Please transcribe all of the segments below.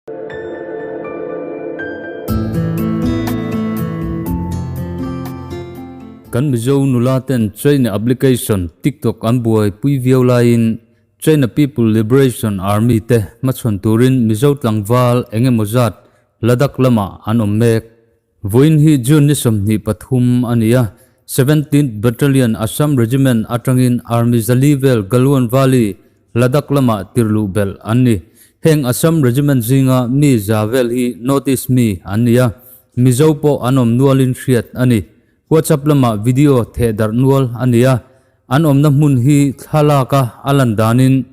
Kan Mizo nula ten China application TikTok an buaipui viau laiin China People Liberation Army te hmachhawn turin Mizo tlangval eng emaw zat Ladakh lamah an awm mek. Vawiin hi June ni 23 a ni a, Seventeenth Battalion Assam Regiment atangin Army zali vel Galwan Valley, Ladakh lamah tirhluh belh an ni. Heng Assam Regiment zinga mi za vel hi North East mi an ni a, Mizo pawh an awm nualin hriat a ni. WhatsApp lamah video theh darh nual a ni a, an awmna hmun hi thlalak a a lan danin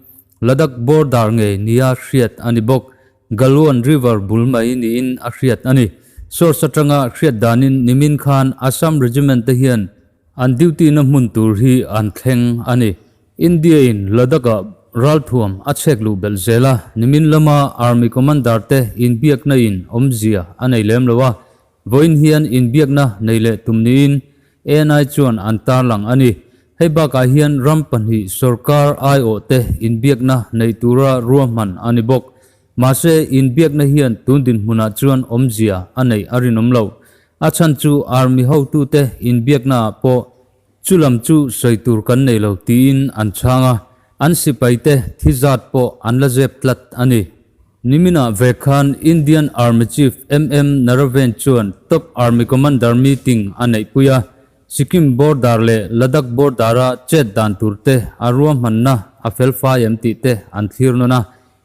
Ladakh border ngei nia hriat a ni bawk. Galwan River bul mai niin a hriat a ni. Source atanga hriat danin nimin khan Assam Regiment te hian an duty na hmun tur hi an thleng a ni. India in Ladakh ah ralthuam a chhek luh belh zel a, nimin lama Army Commander te inbiakna in awmzia a nei lem lo a, vawiin hian inbiakna nei leh tum niin ANI chuan an tarlang a ni. Hei bakah hian ram pahnih sorkar aiawh te inbiakna nei tura ruahman a ni bawk. Mahse, inbiakna hian tun dinhmunah chuan awmzia a neih a rinawm lo. A chhan chu Army hotute inbiaknaah pawh Chu lam chu sawi tur kan nei lo tiin an chhang a, an sipaite thi zat pawh an la zep tlat a ni. Niminah ve khan Indian Army Chief MM Naravane chuan Top Army Commander meeting a neihpui a, Sikkim border leh Ladakh border-a chet dan tur te a ruahmanna a felfai em tih te an thlir nawn a,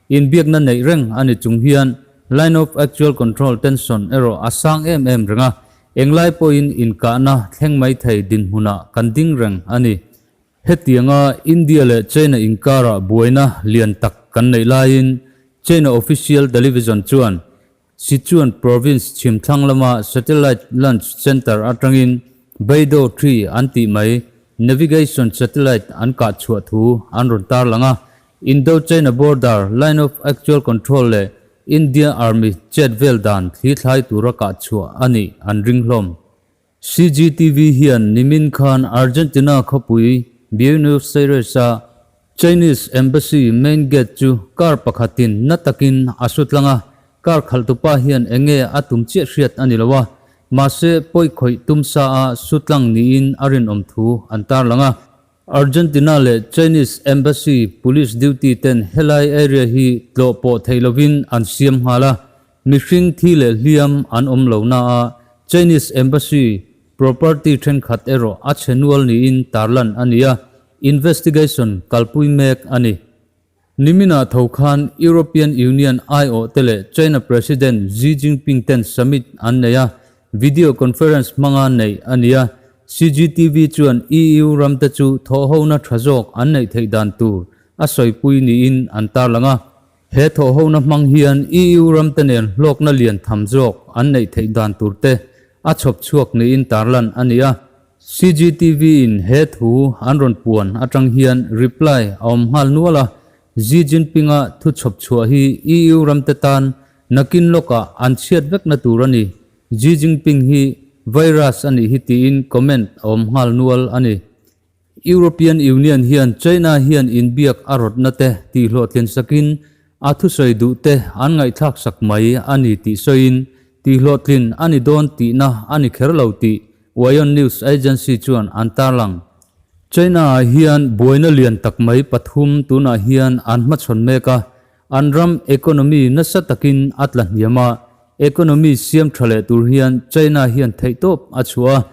inbiakna neih reng a ni chung hian Line of Actual Control tension erawh a sang em em reng a, englai pawhin inkahna thleng mai thei dinhmunah kan ding reng a ni. Hetianga India leh China inkarah buaina lian tak kan neih laiin China official television chuan Sichuan province chhimthlang lama satellite launch center atangin Beidou 3 an tih mai navigation satellite an kah chhuah thu an rawn tarlang a, Indo-China border, Line of Actual Control leh India Army chet vel dan thli thlai tura kah chhuah a nih an ring hlawm. CGTV hian nimin khan Argentina khawpui Buenos Aires-a Chinese Embassy main gate chu car pakhatin na takin a su tlang a, car khalhtupa hian enge a tum chiah hriat a ni lo a, mahse pawi khawih tum sa a su tlang niin a rinawm thu an tarlang a. Argentina leh Chinese Embassy police duty ten helai area hi tlawh pawh theih lovin an siam nghal a, mihring thi leh hliam an awm lo na a, Chinese Embassy property thenkhat erawh a chhe nual niin tarlan a ni a, investigation kalpui mek a ni. Niminah tho khan European Union aiawh te leh China President Xi Jinping ten summit an nei a, video conference hmanga neih a ni a. CGTV chuan EU ramte chu thawhhona tha zawk an neih theih dan tur a sawipui niin an tarlang a. He thawhhona hmang hian EU ramte nen hlawkna lian tham zawk an neih theih dan tur te a chhawp chhuak niin tarlan a ni a. CGTV in he thu an rawn puan atang hian reply a awm nghal nual a, Xi Jinping-a thu chhawp chhuah hi EU ramte tan nakin lawkah an chhiat vekna tur a ni, Xi Jinping hi virus a nih hi tiin comment a awm nghal nual a ni. European Union hian China hian inbiak a rawtna te tihhlawhtlin sakin a thusawi duh te an ngaihthlak sak mai a ni tih sawiin tihhlawhtlin a ni dawn tihna a ni kher lo tih Wyon News Agency chuan an tarlang. China-ah hian buaina lian tak mai pathum tunah hian an hmachhawn mek a, an ram economy nasa takin a tla hniam a, economy siam tha leh tur hian China hian theihtawp a chhuah a,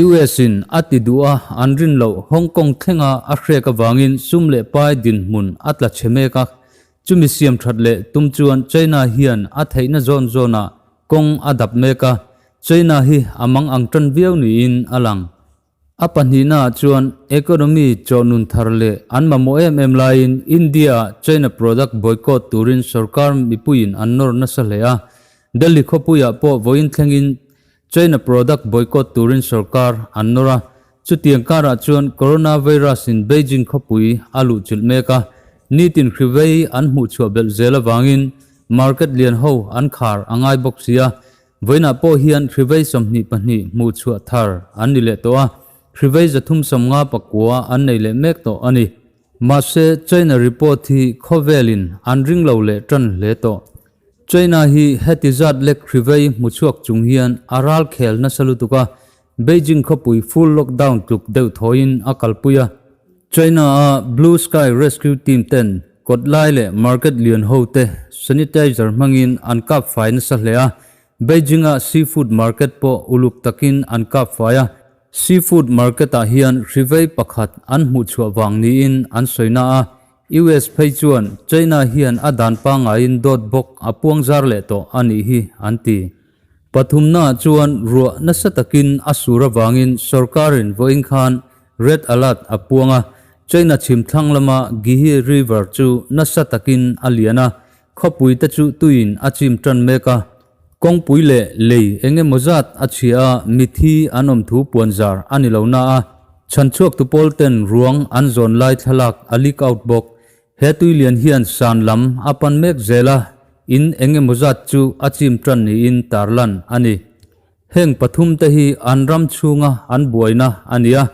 US in a ti duh a, an rin loh Hong Kong thlenga a hrek avangin sum leh pai dinhmun a tla chhe mek a, chumi siam that leh tum chuan China hian a theihna zawn zawnah kawng a dap mek a, China hi a mang ang tan viau niin a lang. A pahnihnaah chuan economy chawhnun thar leh an mamawh em em laiin India-ah China product boycott turin sorkar mipuiin an nawr nasa hle a, Delhi khawpuiah pawh vawiin thlengin China product boycott turin sorkar an nawr a, chutiang karah chuan coronavirus in Beijing khawpui a luhchilh mek a, nitin hri vei an hmuhchhuah belh zel avangin market lian ho an khar a ngai bawk si a, vawiinah pawh hian hri vei 22 hmuhchhuah thar an ni leh tawh a, hri vei 359 an nei leh mek tawh a ni. Mahse, China report hi khawvelin an ring lo leh tan hle tawh. China hi heti zat lek hrivei hmu chhuak chung hian a ral khel nasa lutuk a, Beijing khawpui full lockdown tluk deuh thawiin a kalpui a. China-a Blue Sky Rescue Team ten kawt lai leh market lian ho te sanitizer hmangin an kap fai nasa hle a, Beijing-a seafood market pawh uluk takin an kap fai a. Seafood market-ah hian hrivei pakhat an hmuhchhuah vang niin an sawi na a, US phei chuan China hian a dan pangaiin dawt bawk a puang zar leh tawh a nih hi an ti. Pathumnaah chuan ruah nasa takin a sur avangin sorkarin vawiin khan red alert a puang a, China chhim thlang lama Gihe River chu nasa takin a lian a, khawpui te chu tuiin a chim tan mek a, kawngpui leh lei eng emaw zat a chhia a, mithi an awm thu puan zar a ni lo na a, chhanchhuak tu pawl ten ruang an zawn lai thlalak a leak out bawk. He tui lian hian san lam a pan mek zel a, in eng emaw zat chu a chim tan niin tarlan a ni. Heng pathum te hi an ram chhunga an buaina a ni a,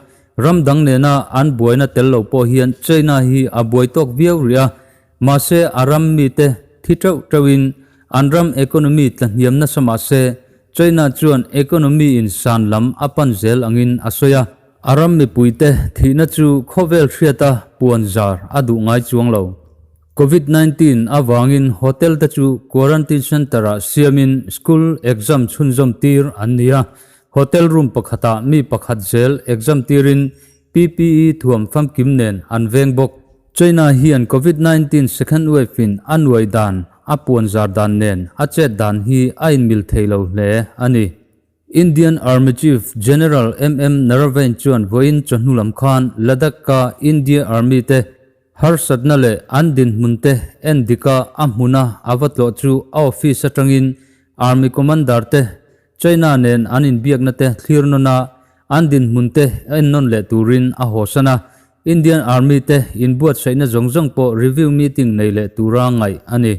ram dang nena an buaina tel lo pawh hian China hi a buai tawk viau rih a, mahse a ram mite thi teuh teuhin an ram economy tlahniam nasa mahse China chuan economy in san lam a pan zel angin a sawi a. A ram mipuite thihna chu khawvel hriata puan zar a duh ngai chuang lo. Covid 19 avangin hotel te chu quarantine centre ah siamin school exam chhunzawm tir an ni a, hotel room pakhatah mi pakhat zel exam tirin PPE thuam famkim nen an veng bawk. China hian Covid 19 second wave in a nuai dan, a puan zar dan nen a chet dan hi a inmil thei lo hle a ni. Indian Army Chief General MM Naravane chuan vawiin chawhnu lam khan Ladakh-a India Army te harsatna leh an dinhmun te en dika a hmuna a va tlawh chu a office atangin Army Commander te China nen an inbiakna te thlir nawn a, an dinhmun te en nawn leh turin a hawsan a. Indian Army te inbuatsaihna zawng zawng pawh review meeting nei leh tura ngaih a ni.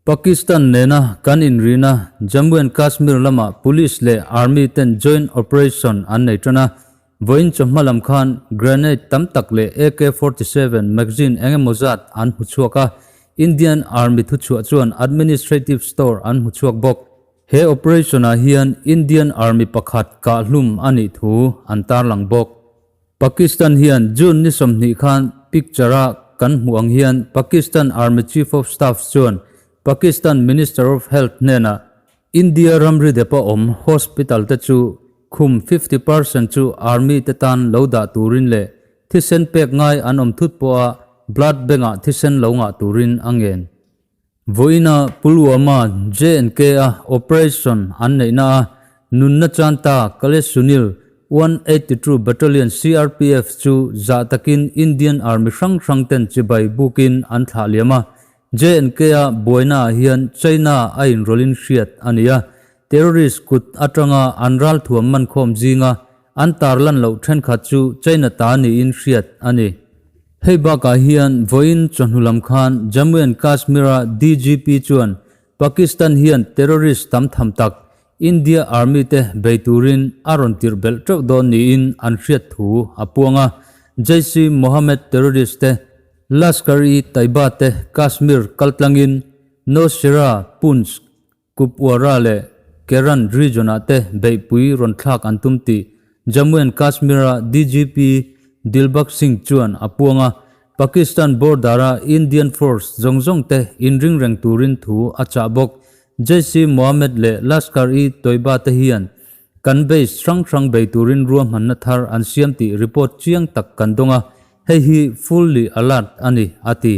Pakistan nena kan inrina Jammu and Kashmir lamah Police leh Army ten joint operation an nei tan a, vawiin chawhma lam khan grenade tam tak leh AK 47 magazine eng emaw zat an hmu chhuak a, Indian Army thuchhuah chuan administrative store an hmu chhuak bawk. He operation ah hian Indian Army pakhat kahhlum a nih thu an tarlang bawk. Pakistan hian June ni 20 khan picture a kan hmuh ang hian Pakistan Army Chief of Staff chuan Pakistan Minister of Health hnenah India ramri depa awm hospital te chu khum 50% chu Army te tan lo dah turin leh thisen pek ngai an awm thut pawha blood bank ah thisen lo ngah turin a ngen. Vawiina Pulwama J&K a operation an neihna a nunna chanta Kalesh Sunil, 182 Battalion CRPF chu zah takin Indian Army hrang hrang ten chibai bukin an thlah liam a. J&K a buaina ah hian China a inrawlhin hriat a ni a, terrorist kut atanga an ralthuam mankhawm zinga an tarlan loh thenkhat chu China ta niin hriat a ni. Hei bakah hian vawiin chawhnu lam khan Jammu and Kashmir-a DGP chuan Pakistan hian terrorist tam tham tak India Army te bei turin a rawn tirh belh teuh dawn niin an hriat thu a puang a. Jaish-e-Mohammed terrorist te Lashkar-e-Taiba te Kashmir kaltlangin Nowshera, Poonch, Kupwara leh Keran region-ah te beihpui rawn thlak an tum tih Jammu and Kashmir-a DGP Dilbagh Singh chuan a puang a, Pakistan border-a Indian force zawng zawng te inring reng turin thu a chah bawk. Jaish-e-Mohammed leh Lashkar-e-Toiba te hian kan base hrang hrang bei turin ruahmanna thar an siam tih report chiang tak kan dawng a, hei hi fully alert a ni, a ti.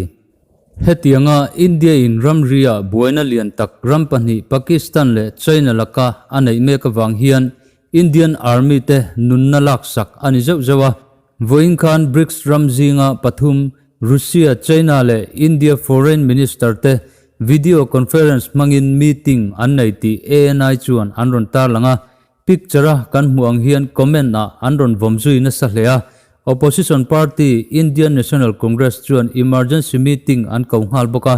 Hetianga India in ramri-ah buaina lian tak ram pahnih Pakistan leh China laka a neih mek avang hian Indian Army te nunna laksak a ni zeuh zeuh a. Vawiin khan BRICS ram zinga pathum Russia, China leh India Foreign Minister te video conference hmangin meeting an nei tih ANI chuan an rawn tarlang a. Picture a kan hmuh ang hian comment ah an rawn vawm zui nasa hle a, Opposition party Indian National Congress chuan emergency meeting an ko nghal bawk a,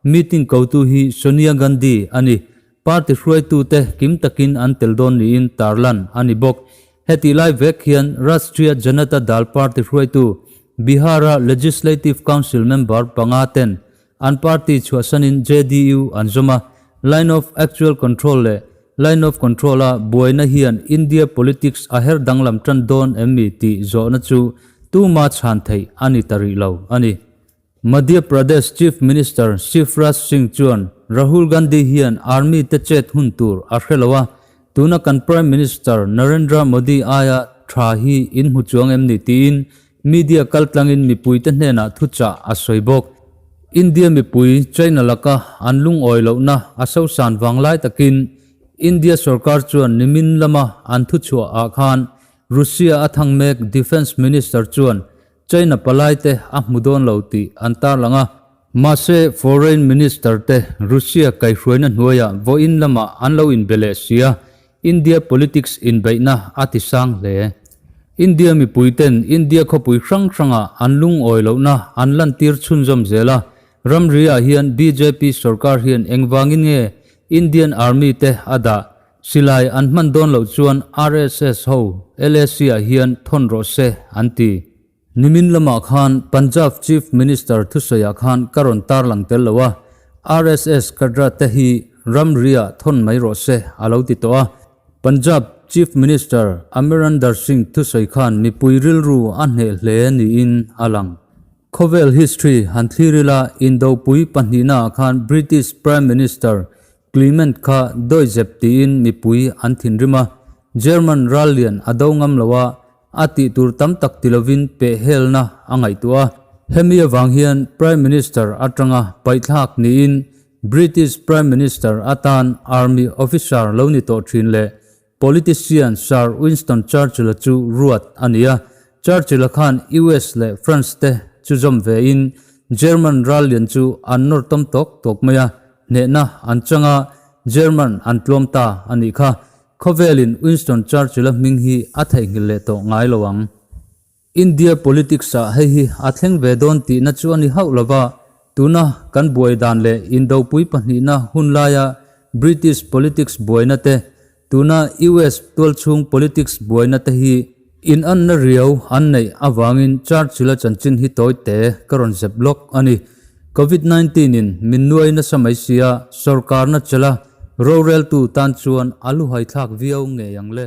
meeting kotu hi Sonia Gandhi a ni. Party hruaitute kim takin an tel dawn niin tarlan a ni bawk. Hetih lai vek hian Rashtriya Janata Dal party hruaitu Bihar-a Legislative Council member panga ten An party chhuahsanin JDU an zawm a, Line of Actual Control leh Line of Control-a buaina hian India politics a her danglam tan dawn em mi tih zawhna chu tuma chhan theih a ni ta rih lo a ni. Madhya Pradesh Chief Minister Shivraj Singh chuan Rahul Gandhi hian Army te chet hun tur a hre lo a, tuna kan Prime Minister Narendra Modi aia tha hi in hmu chuang em ni tiin media kaltlangin mipuite hnenah thuchah a sawi bawk. India mipui China laka an lungawi lohna a sosan vanglai takin India sorkar chuan nimin lama an thuchhuah ah khan Russia a thang mek Defence Minister chuan China palaite a hmu dawn lo tih an tarlang a. Mahse, Foreign Minister te Russia kaihhruaina hnuaiah vawiin lamah an lo inbe leh si a, India politics inbeihna a ti sang hle. India mipuiten India khawpui hrang hrangah an lungawi lohna an lantir chhunzawm zel a, ramri ah hian bjp sorkar hian engvangin nge Indian Army te a dah? Silai an hman dawn loh chuan RSS ho LAC ah hian thawn rawh se an ti. Nimin lamah khan Punjab Chief Minister thusawiah khan ka rawn tarlang tel lo a, RSS cadre te hi ramri ah thawn mai rawh se a lo ti tawh a. Punjab Chief Minister Amarinder Singh thusawi khan mipui rilru a hneh hle niin a lang. Khawvel history han thlir ila Indopui pahnihna ah khan British Prime Minister Clement kha dawizep tiin mipui an thinrim a, German rallian a do ngam lo a, a tih tur tam tak ti lovin pehhelna a ngaihtuah a. Hemi avang hian Prime Minister atanga paihthlak niin British Prime Minister atan Army officer lo ni tawh thin leh Politician Sir Winston Churchill-a chu ruat a ni a, Churchill-a khan US leh France te chu zawm ve in German rallian chu an nawr tawm tawk tawk mai a, hnehna an chang a, German an tlawm ta a nih kha. Khawvelin Winston Churchill-a hming hi a theihnghilh leh tawh ngai lo ang. India politics ah hei hi a thleng ve dawn tihna chu a ni hauh lova, tuna kan buai dan leh indopui pahnihna hun laia British politics buaina te, tuna US tualchhung politics buaina te hi inanna riau an neih avangin Churchill-a chanchin hi tawi te ka rawn zep lawk a ni. Covid 19 in min nuai nasa mai sia, sorkarna chelha roreltu tan chuan a luhaithlak viau ngei ang le.